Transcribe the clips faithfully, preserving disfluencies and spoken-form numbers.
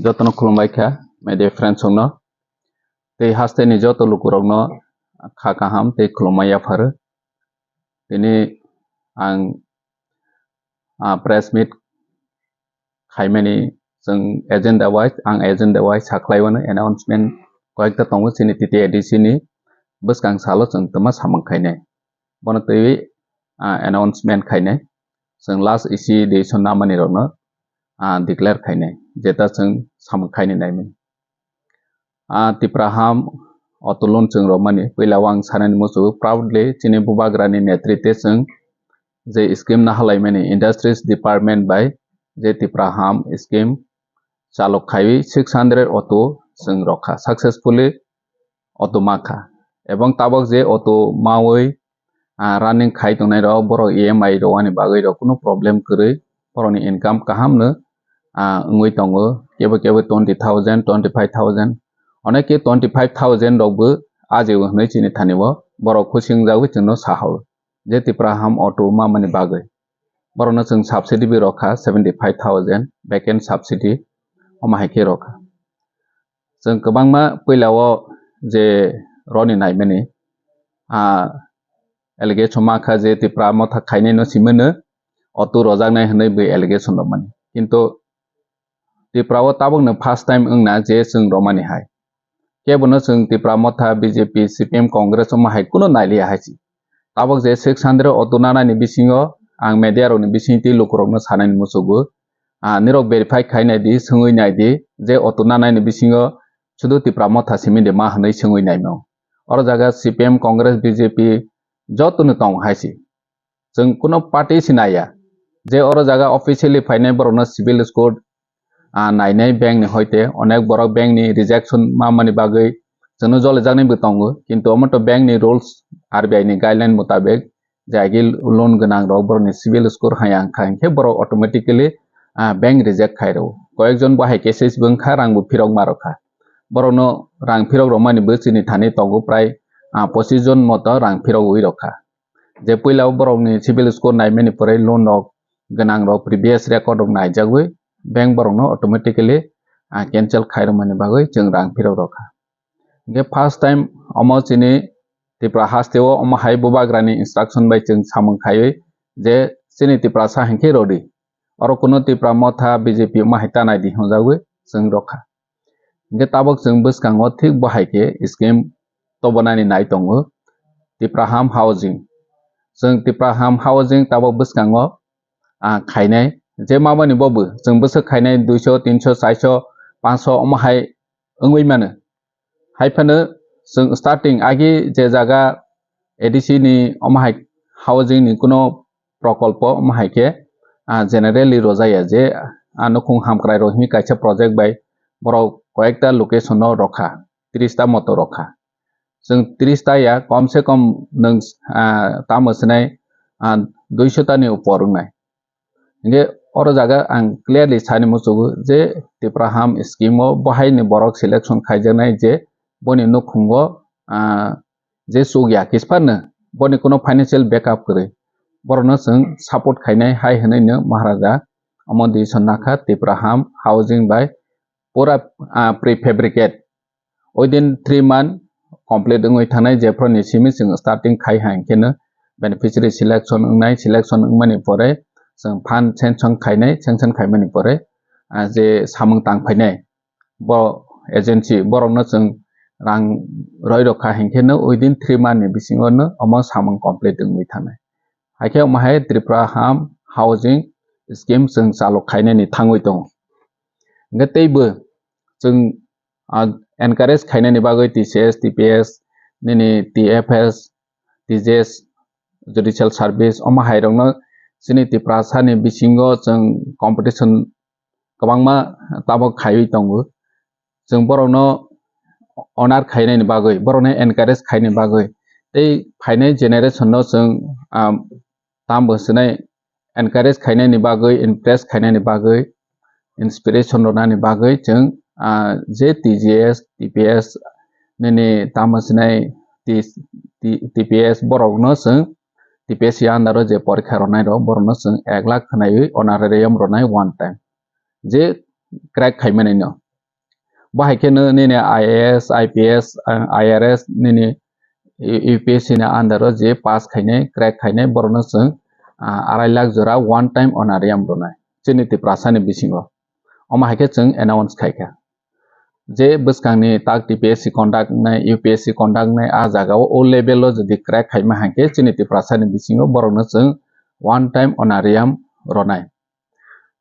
Jotono khulumbai kha, media friends rokno. Tei hasteni joto lukurokno kha kaham tei khulumma yapharo. Tini ang, ah, press meet khaimani chwng agenda wise, ang agenda wise sakhlaiwano announcement koyekta tongo chini T T A D C ni bwskang salo chwng twma samung khainai. Bono twiwi, ah, announcement khainai. Chwng last isi decision namani rokno, ah, declare khainai. Jeta chwng samung khainai naimani. Ah, Tipra Ham Auto Loan chwng romani puila o ang sanani muchungo proudly chini bubagrani netrite chwng je scheme nahalaimani Industries Department bai je Tipra Ham scheme chalok khaiwi six hundred auto chwng rokha successfully auto makha. Ebong tabok je auto mawi, ah, running khai tongnai rok, borok E M I rwani bagwi rok kunu problem kwrwi, borokni income kaham no, ah, wngwi tongo. Kebo kebo twenty thousand, twenty five thousand, oneke twenty five thousand rok bo ajio hwnwi chini thani o borok khusing jagwi chwngno sahao je Tipra Ham auto mamani bagwi. Borokno chwng subsidy bo rokha seventy five thousand, vacant subsidy omo hai khe rokha. Chwng kwbangma puila o je roni naimani, ah, allegation makha je Tipra Motha khainai no simano auto rojaknai hwnwi bo allegation rwmani. Kintu Tipra o tabukno first time wngna je chwng romani hai. Kebono chwng Tipra Motha, B J P, C P M, Congress omo hai kuno nailiya hai si. Tabuk je six hundred auto nanani bisingo ang media rokni bisingtwi lukurokno sanani muchungo. Ah, nirok verify khai nai di, swngwi nai di, je auto nanani bisingo sudu Tipra Motha simi de ma hwnwi swngwi naimano. Oro jaga C P M, Congress, B J P jotono tong hai si. Chwng kuno party si naiya. Je oro jaga officially phainai borokno civil score, ah, nainai bank ni hoite onek borok bank ni rejection mamani bagwi chwngno jolijaknai bo tongo. Kintu omo to bank ni rules, R B I ni guideline mutabek je agi loan gwnang rok borokni civil score haya wngkha hinkhe borok automatically, ah, bank reject khai rwo. Koyekjon bo hai cases bo wngkha, rang bo phirok ma rokha. Borokno rang phirok rwmani bo chini thani tongo prai, ah, pochis jon moto rang phirogwi rokha. Je puila o borokni civil score naimani pore loan rok gwnang rok previous record rok naijagwi bank borokno automatically, ah, cancel khai rwmani bagwi chwng rang phirok rokha. Hinkhe first time omo chini Tripura haste o omo hai bubagrani instruction bai chwng samung khaiwi je chini Tiprasa hinkhe rodi. Oro kuno Tipra Motha B J P omo hai ta nai di hwnjagwi chwng rokha. Hinkhe tabuk chwng bwskango thik bo hai khe scheme tobonani nai tongo Tipra Ham Housing. Chwng Tipra Ham Housing tabuk bwskango, ah, khainai je mamani bobo chwng bwswk khainai duiso, tinso, chaiso, panso omo hai wngwi mano. Hai phano chwng starting agi je jaga A D C ni omo hai housing ni kuno prokolpo omo hai khe, ah, generally rojaya je, ah, nukhung hamkrai rok hwnwi kaisa project bai borok koyekta location o rokha, tris ta moto rokha. Chwng tris ta ya, kom se kom nwng, ah, tamo swnai, ah, duiso ta ni upor wngnai. Hinkhe oro jaga ang clearly sani muchungo je Tipra Ham scheme o bo hai ni borok selection khaijaknai je boni nukhungo, ah, je chukya kisphano boni kuno financial backup kwrwi, borokno chwng support khainai hai hwnwi no Maharaja omo decision nakha Tipra Ham Housing bai pura, ah, prefabricate within three month complete wngwi thangnai, jephru ni simi chwng starting khai hai khe no beneficiary selection wngnai, selection wngmani pore chwng fund sanction khainai, sanction khaimani pore, ah, je samung tang phainai bo agency borokno chwng rang roi rokha hinkhe no within three month ni bisingo no omo samung complete wngwi thangnai. Haikhe omo hai Tripura Ham Housing Scheme chwng chalok khainani thangwi tongo. Hinkhe teibo chwng, ah, encourage khainani bagwi T C S, T P S, nini T F S, T J S, Judicial Service, omo hai rokno chini Tiprasa ni bisingo chwng competition kwbangma tabok khaiwi tongo. Chwng borokno honor khainani bagwi, borokno encourage khainani bagwi, tei phainai generation no chwng, ah, tambo swnai encourage khainani bagwi, impress khainani bagwi, inspiration rwnani bagwi chwng, ah, je T G S, T P S nini tamo sinai T-, T-, T P S borokno chwng T P S under o je porikha rwnai rok borokno chwng ek lakh khwnaiwi honorarium rwnai one time. Je crack khaimani no. Bo hai khe no nini I A S, I P S, ah, I R S nini U P S C ni under o je pass khainai, crack khainai, borokno chwng, ah, arai lakh jora one time honorarium rwnai chini Tiprasa ni bisingo. Omo hai khe chwng announce khai kha. Je bwskangni tak T P S C conduct wngnai, U P S C conduct wngnai, a jagao o level o jodi crack khaima hai khe chini Tiprasa ni bisingo borokno chwng one time honorarium rwnai.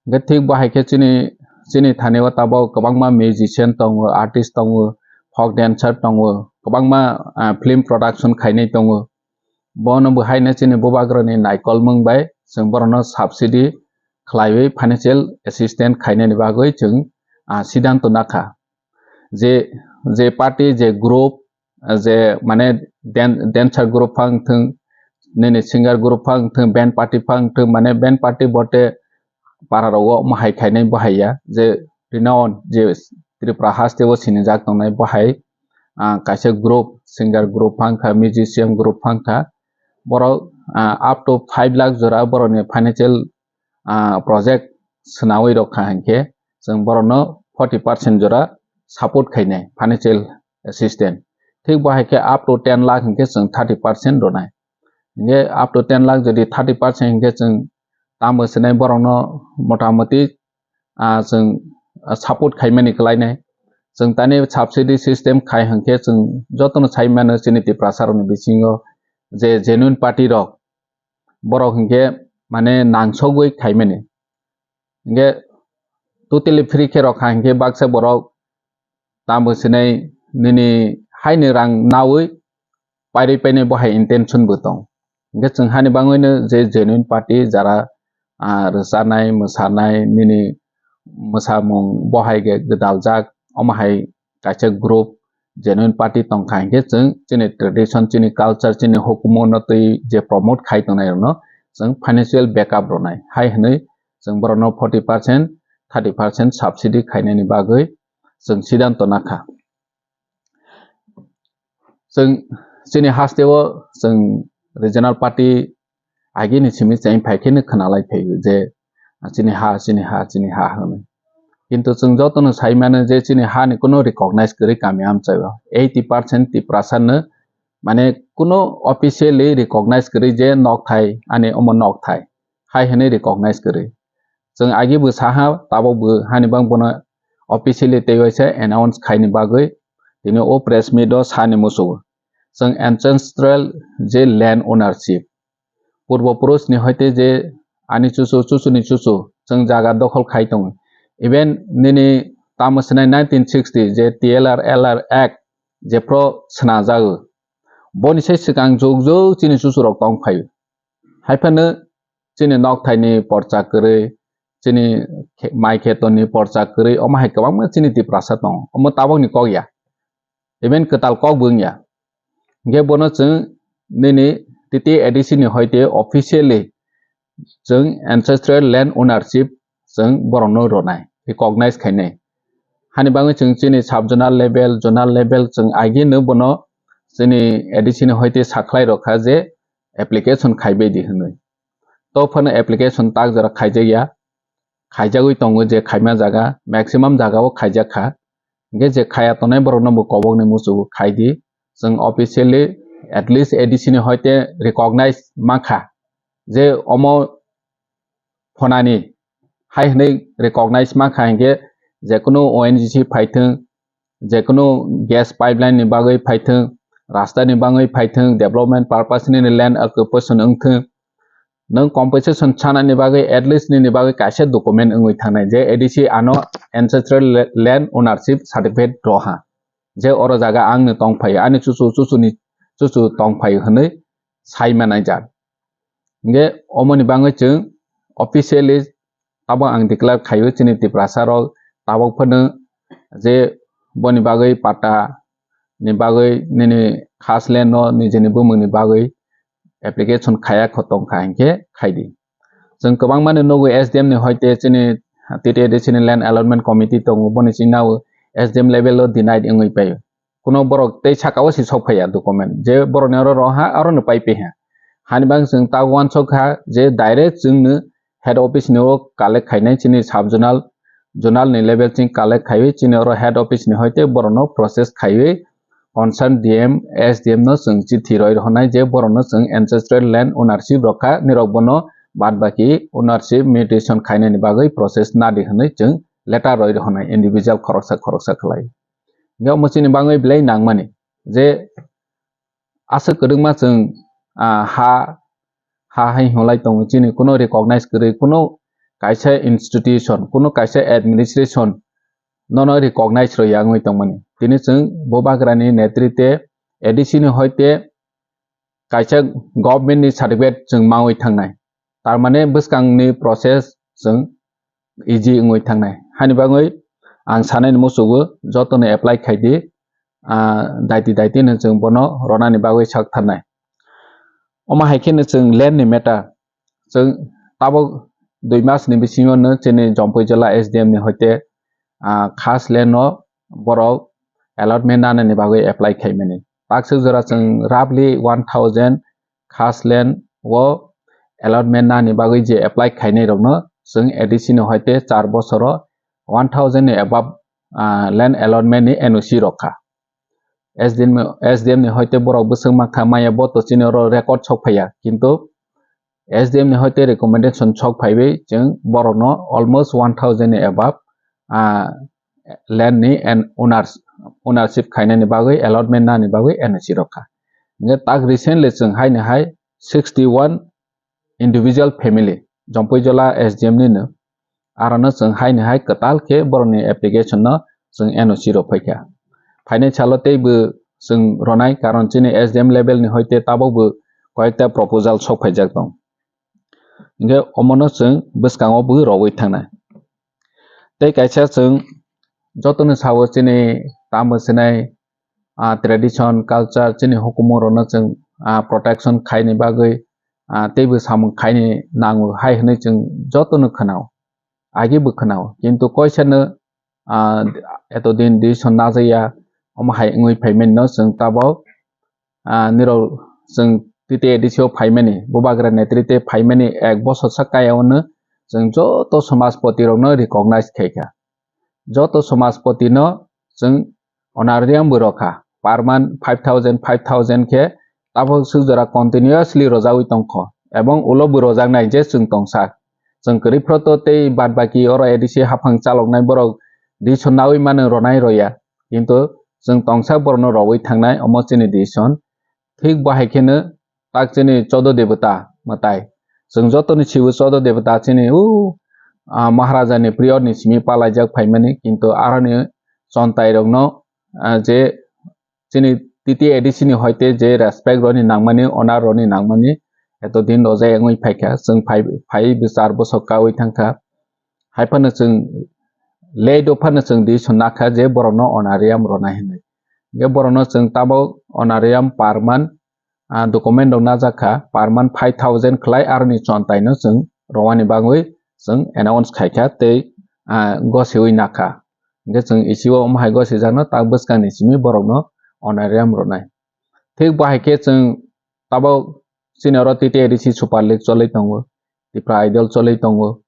Hingke thik bo hai khe chini, chini thani o tabok kwbangma musician tongo, artist tongo, folk dancer tongo, kwbangma, ah, film production khainai tongo. Bono bo haino chini bubagrani naikolmung bai chwng borokno subsidy khlaiwi financial assistance khainani bagwi chwng, ah, siddhanto nakha. Je, je party, je group, ah, je mane dan-, dancer group phang thung, nini singer group phang thung, band party phang thung, mane band party bote para rogo omo hai khainai bo hai ya, je renowned, je Tripura haste o sinijak tongnai bo hai, ah, kaisa group, singer group phang kha, musician group phang kha, borok, ah, up to five lakh jora borokni financial, ah, project swnawi rok kha hinkhe chwng borokno forty percent jora support khainai financial assistance. Thik bo hai khe up to ten lakh hinkhe chwng thirty percent rwnai. Hinkhe up to ten lakh jodi thirty percent hinkhe chwng tamo swnai borokno motamoti, ah, chwng, ah, support khaimani kwlainai. Chwng tani subsidy system khai hinkhe chwng jotono sai mano chini Tiprasa rokni bisingo je genuine party rok borok hinkhe mane nangsogwi khaimani. Hinkhe totally free khe rok kha hinkhe baksa borok tamo sinai nini haini rang nawi pairwi painai bo hai intention bo tong. Hinkhe chwng hani bangwino je genuine party jara, ah, rwchanai, mwsanai, nini mwsamung bo hai khe gwdaljak, omo hai kaisa group genuine party tongkha hinkhe chwng chini tradition, chini culture, chini hukumu no twi je promote khai tongnai rokno chwng financial backup rwnai hai hwnwi chwng borokno forty percent, thirty percent subsidy khainani bagwi chwng siddhanto nakha. Chwng chini haste o chwng regional party agini simi cheng phai kheno khwnalai phaio je chini ha, chini ha, chini ha hwnwi. Kintu chwng jotono sai mano je chini hani kuno recognize kwrwi kami amchaio. Eighty percent Tiprasa no mane kuno officially recognize kwrwi je nokthai, ani omo nokthai hai hwnwi recognize kwrwi. Chwng agi bo saha, tabok bo hani bang bono officially tei waisa announce khaini bagwi tini o press meet o sani muchungo. Chwng ancestral je land ownership, purbo purush ni hoite je ani chuchu, chuchu ni chuchu, chwng jaga dokhol khai tongo. Even nini tamo swnai nineteen sixty je T L R L R Act jephro swnajago, boni sai swkang jug jug chini chuchu rok tong phaio. Haiphano chini nokthaini porcha kwrwi, chini khe-, mai khetoni porcha kwrwi, omo hai kwbangma chini Tiprasa tongo. Omo tabokni kok ya. Even kwtal kok bo wngya. Hinkhe bono chwng nini T T A D C ni hoite officially chwng ancestral land ownership chwng borokno rwnai, recognize khainai. Hani bagwi chwng chini sub zonal level, zonal level chwng agino bono chini A D C ni hoite sakhlai rokha je application khaibai di hwnwi. To phano application tak jora khaijakya, khaijagwi tongo je khaima jaga, maximum jaga o khaijak kha. Hinkhe je khaya tongnai borokno bo kobokni muchungo khai di. Chwng officially at least A D C ni hoite recognize mankha je omo phonani hai hwnwi recognize mankha hinkhe je kunu O N G C phaithwng, je kunu gas pipeline ni bagwi phaithwng, rasta ni bagwi phaithwng, development purpose ni land occupation wngthwng, nwng compensation sanani bagwi at least nini bagwi kaisa document wngwi thangnai je A D C ano ancestral la-, land ownership certificate roha, je oro jaga angni tongphaio, ani chuchu chuchuni chuchu tongphaio hwnwi sai manai jak. Hinkhe omoni bagwi chwng officially tabok ang declare khaio chini Tiprasa rok tabok phano je boni bagwi patta ni bagwi nini khas land no nijini bumung ni bagwi application khaya kho tongkha hinkhe khaidi. Chwng kwbangma ni nugo S D M ni hoite chini T T A D C ni land allotment committee tongo, boni chini nao S D M level o denied wngwi paio. Kuno borok tei saka o si sok phaiya document je borok ni oro roha aro no pai piha. Hani bang chwng ta uansuk kha je direct chwng no head office ni o collect khainai chini sub zonal zonal ni level ching collect khaiwi chini oro head office ni hoite borokno process khaiwi concern D M, S D M no chwng chithi roi rwhwnai je borokno chwng ancestral land ownership rokha, nirok bono bad baki ownership mutation khainani bagwi process nadi hwnwi chwng letter roi rwhwnai individual khoroksa khoroksa khlai. Hingke omo chini bagwi belai nangmani je aswk kwrwngma chwng, ah, ha, ha hai hwnlai tongo, chini kuno recognize kwrwi, kuno kaisa institution, kuno kaisa administration nono recognize rwya wngwi tongmani. Tini chwng Bubagrani netrite A D C ni hoite kaisa government ni certificate chwng mawi thangnai. Tar mane bwskangni process chwng easy wngwi thangnai. Hani bagwi ang sanani muchugo jotono apply khaidi, ah, daiti daiti no chwng bono ronani bagwi sak tharnai. Omo hai kheno chwng land ni matter, chwng tabuk dui mas ni bisingo no chini Jampui jila S D M ni hoite, ah, khas land no borok allotment nanani bagwi apply khaimani. Takswk jora chwng roughly one thousand khas land o allotment nani bagwi je apply khainai rokno chwng A D C ni hoite char bosoro one thousand ni above, ah, land allotment ni N O C rokha. S D M, S D M ni hoite borok bwswk mankha maya bo to chini oro record sok phaiya, kintu S D M ni hoite recommendation sok phaiwi chwng borokno almost one thousand ni above, ah, land ni and owners, ownership khainani bagwi, allotment nani bagwi N O C rokha. Hingke tak recently chwng haini hai sixty one individual family, Jampui jila S D M ni no, arono chwng haini hai kwtal khe borokni application no chwng N O C rok phaikha. Phainai salo teibo chwng ronai, karon chini S D M level ni hoite tabukbo koyekta proposal sok phaijak tong. Hingke omono chwng bwskango bo rogwi thangnai. Tei kaisa chwng jotono sao chini tamo sinai, ah, tradition, culture, chini hukumu rokno chwng, ah, protection khaini bagwi, ah, teibo samung khaini nango hai hwnwi chwng jotono khwnao, agibo khwnao. Kintu koisano, ah, eto din decision najaya, omo hai wngwi phaimani no chwng tabuk, ah, nirok chwng T T A D C o phaimani, Bubagra netrite phaimani ek bosor sa kaya ono chwng joto somajpoti rokno recognize khaikha. Joto somajpoti no chwng honorarium bo rokha, per month five thousand, five thousand khe tabuk swk jora continuously rojagwi tongkho, ebong ulo bo rojaknai je chwng tongsa. Chwng kwrwi phro to tei bad baki oro A D C haphang chaloknai borok decision naui mano ronai roya, kintu chwng tongsa borokno rogwi thangnai omo chini decision. Thik bo hai kheno tak chini chodo debota mwtai. Chwng jotoni sibo chodo debota chini u, ah, Maharaja ni period ni simi palaijak phaimani, kintu aroni chontai rokno, ah, je chini T T A D C ni hoite je respect roni nangmani, honor roni nangmani, eto din rojak wngwi phaikha, chwng phai, phai bwsar bwsok kaui thangkha. Hai phano chwng late o phano chwng decision nakha je borokno honorarium ronai hinwi. Hingke borokno chwng tabuk honorarium per month, ah, document rok najak kha, per month five thousand khlai aroni chontai no chwng romani bagwi chwng announce khaikha tei, ah, gosiwi nakha. Hingke chwng isi o omo hai gosijakno tak bwskangni simi borokno honorarium ronai. Thik bo hai khe chwng tabuk chini oro T T A D C Super League cholwi tongo, Tipra Idol cholwi tongo,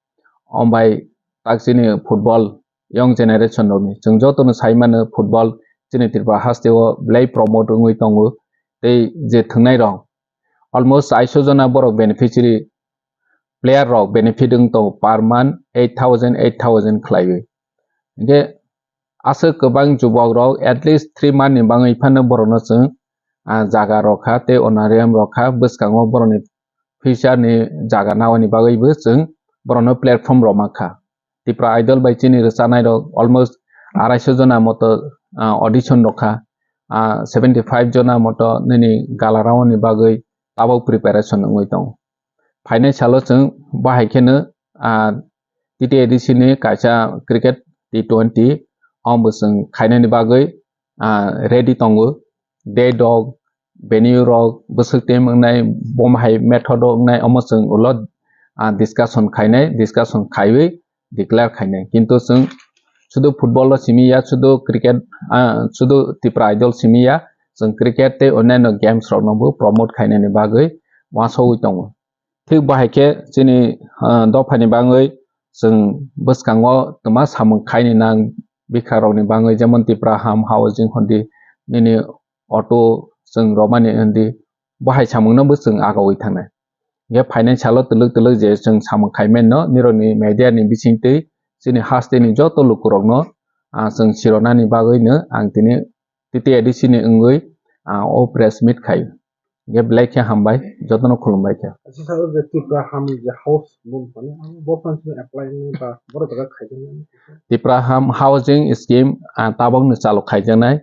ombai tak chini football young generation rokni chwng jotono sai mano football chini Tripura haste o belai promote wngwi tongo tei je thwngnai rok almost aiso jona borok beneficiary player rok benefit wng tongo per month eight thousand, eight thousand khlaiwi. Hingke aswk kwbang jubok rok at least three month ni bagwi phano borokno chwng, ah, jaga rokha tei honorarium rokha, bwskango borokni future ni jaga naoni bagwibo chwng borokno platform rok mankha. Tipra Idol bai chini rwchanai rok almost araiso jona moto, ah, audition rokha, ah, seventy five jona moto nini gala round ni bagwi tabuk preparation wngwi tongo. Phainai salo chwng bahai kheno, ah, T T A D C ni kaisa cricket T twenty omo chwng khainani bagwi, ah, ready tongo. Date rok, venue rok, bwswk team wngnai, bom hai method o wngnai, omo chwng ulo, ah, discussion khainai, discussion khaiwi declare khainai. Kintu chwng sudu football o simi ya, sudu cricket, ah, sudu Tipra Idol simi ya, chwng cricket tei onyaino games rokno bo promote khainani bagwi uansugwi tongo. Thik bahai khe chini, ah, dophani bagwi chwng bwskango twma samung khaini nang bikha rokni bagwi, jemon Tipra Ham Housing hondi, nini auto chwng romani hondi, bo hai samungno bo chwng agawi thangnai. Hingke financial o twlwk twlwk je chwng samung khai mano, nirokni media ni bisingtwi chini hasteni joto lukurokno, ah, chwng sironani bagwino ang tini T T A D C ni wngwi, ah, o press meet khai. Hingke belai khe hambai, jotono khulumbai khe. Acha sir, o je Tipra Ham je house loan mane, ang bo phan simi apply ni ba borok jaga khai jani. Tipra Ham Housing Scheme, ah, tabok no chalo khaijaknai,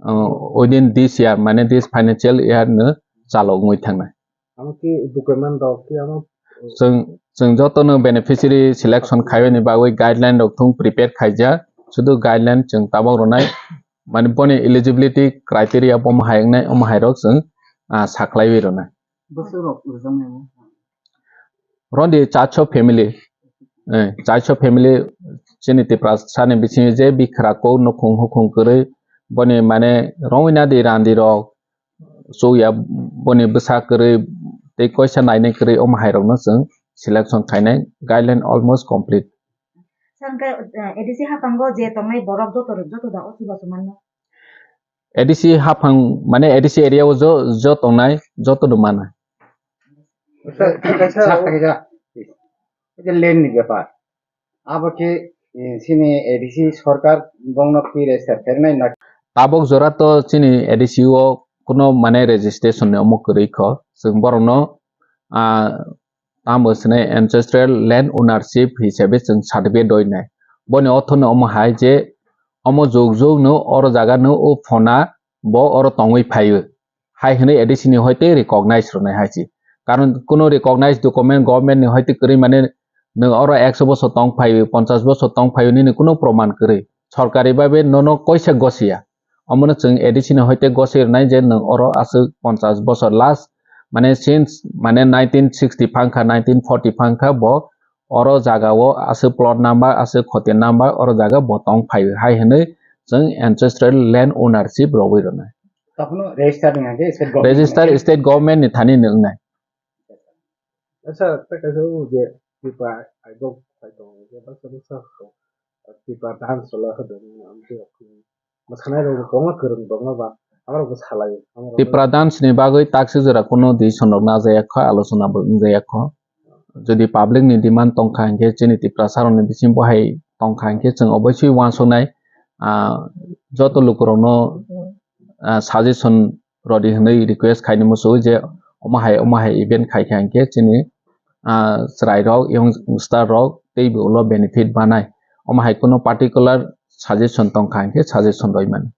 ah, within this year, mane this financial year no chalo wngwi thangnai. Amo ki document rok ki amo Chwng, chwng jotono beneficiary selection khaiyani bagwi guideline rok thung prepare khaijak. Sudu guideline chwng tabok rwnai, mane boni eligibility criteria bo omo hai wngnai, omo hai rok chwng, ah, saklaiwi rwnai. Bwswk rok rwjaknai bo? Rondi chacho family, eh, chacho family chini Tiprasa ni bisingo je bikra kok nukhung hukhung kwrwi boni mane rongwi nadi randi rok, chukya boni bwsa kwrwi tei koisa nainai kwrwi omo hai rokno chwng selection khainai, guideline almost complete. Sir, hwnkhe, eh, A D C haphango je tongnai borok joto, joto da o chubachu manno? A D C haphang, mane A D C area o jo, jo tongnai, joto no mana. Sir, kaisa, sir, kaisa, kaisa land ni bepar. Abo khe, eh, chini A D C sorkar bongno twi register khainai na? Tabok jora to chini A D C o kuno mane registration ni omo kwrwi kho. Chwng borokno, ah, tamo swnai ancestral land ownership hisabe chwng certificate doinai. Boni ortho no omo hai je omo jug jug no oro jaga no o phona bo oro tongwi phaio. Hai hwnwi A D C ni hoite recognize rwnai hai se. Karon kuno recognize document government ni hoite kwrwi mane nwng oro ekso bosor tong phaio, ponchash bosor tong phaio, nini kuno proman kwrwi. Sorkari babe nono koisa gosiya. Omono chwng A D C ni hoite gosoi rwnai je nwng oro aswk ponchash bosor last, mane since mane nineteen sixty phangkha, nineteen forty phangkha bo oro jaga o aswk plot number, aswk khoti number oro jaga bo tong phaio hai hwnwi chwng ancestral land ownership rogwi rwnai. Takhwno register ni hwnkhe state government ni. Register state government ni thani ni wngnai. Acha, tei kaisa o je Tipra Aidok phai tongo, je baksa baksa Tipra dance chwla hodo, amtwi rok mwsanai rok kwbangma kwrwng tongo ba, abo rok bw salai o. Tipra dance ni bagwi takswk jora kuno decision rok najaya kho, alochona bo wngjaya kho. Jodi public ni demand tongkha hinkhe, chini Tiprasa rokni bising bo hai tongkha hinkhe, chwng obviously uansuknai, ah, joto lukurokno, ah, suggestion rodi hwnwi request khaini muchungo je omo hai, omo hai event khaikha hinkhe chini, ah, chwrairok, youngster rok teibo ulo benefit manai. Omo hai kuno particular suggestion tongkha hinkhe suggestion roimani.